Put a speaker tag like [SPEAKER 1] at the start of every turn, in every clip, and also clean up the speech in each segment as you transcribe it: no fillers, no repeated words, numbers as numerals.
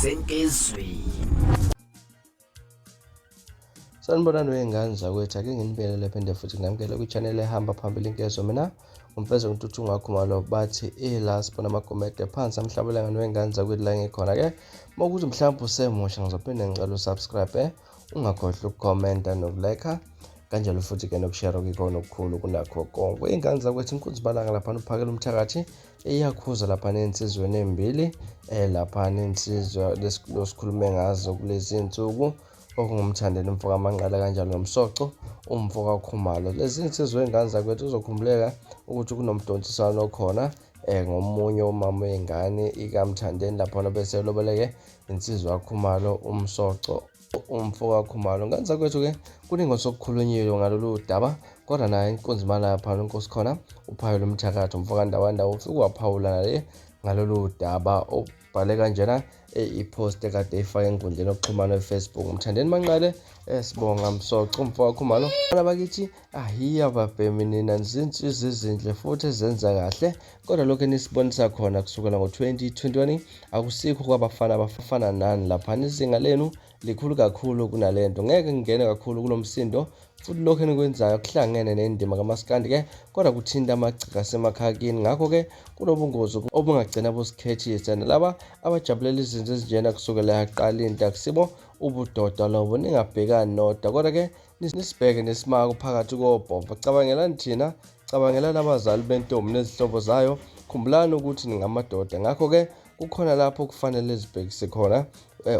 [SPEAKER 1] Senkizweni.
[SPEAKER 2] Sanibonani wey'ngane zakwethu, ake nginibelele phinde futhi nginamukele kwi-channel ehamba phambili inkezo. Mina umfeze uNtuthu Khumalo bathi ila sibona amagumede phansi amhlabelengane wey'ngane zakwethu la ngikhona-ke. Uma ukuthi mhlawumbe usemusha ngizophinde ngicela usubscribe, ungakhohlwa ukukhomenta nokulike kanjalo futhi-ke nokushare kuyikona okukhulu kunakho konke. Iy'ngane zakwethu, inkunzi balanga laphana uphakela umthakathi iyakhuza laphana ensizweni embili laphana insizwa losikhulume ngazo kulezi nsuku okungumthandeni umfo kaManqele kanjalo nomsoco umfo kaKhumalo. Lezi nsizwa ey'ngane zakwethu kuzokhumbuleka ukuthi kunomdonsiswano okhona ngomunye umama wey'ngane ikaMthandeni laphana bese elobeleke insizwa kaKhumalo umsoco umfo kaKhumalo. Ngane zakwethu-ke kuningi osokukhulunyiwe ngalolu daba kodwa naye inkunzi malapha inkosi khona uphayela umthakathi umfo kaNdawandawo ufike waphawula naye ngalolu daba obhale kanjena i-post ekade eyifake enkundleni yokuxhumana eFacebook. Mthandeni Manqele sibonga Msoco umfo kaKhumalo bakithi ahiya babhemi nina nizinsizwa ezinhle futhi ezenza kahle kodwa lokhu enisibonisa khona kusukela ngo-2021 akusikho kwabafana abafana nani laphana izinga lenu likhulu kakhulu kunalento ngeke ngingene kakhulu kulo msindo futhi lokhu enikwenzayo kuhlangene nendima kamaskandi ke kodwa kuthinta amagcika asemakhaya kini ngakho-ke kunobungozi obungagcina busikhethisa nalaba abajabulela izinto ezinjena kusukela yaqala into akusibo ubudoda lobo ningabhekani nodwa kodwa-ke nisibheke nesimako phakathi kobhova cabangelani thina cabangelani abazali bentombi nezihlobo zayo khumbulani ukuthi ningamadoda ngakho-ke kukhona lapho kufanele zibhekise khona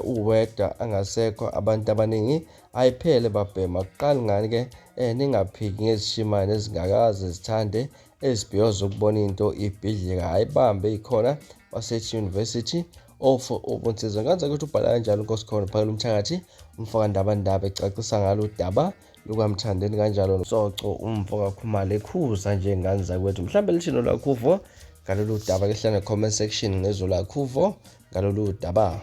[SPEAKER 2] uwedwa angasekho abantu abaningi ayiphele babhema kuqali ngani ke ningaphiki ngezishimane ezingakaze zithande ezibhiyoza ukubona into ibhidlika ayibambe ikhona basethi University of ubunsizwa ngenza ukuthi ubhala kanjalo inkosi khona phakela umthakathi umfaka ndabandaba ecacisa ngalo udaba lukaMthandeni kanjalo noSoco umfo kaKhumalo ekhuza nje ngane zakwethu mhlawumbe lithini lwakhuvo ngalolu daba ke hlane comment section ngezwe lakhuvo ngalolu daba.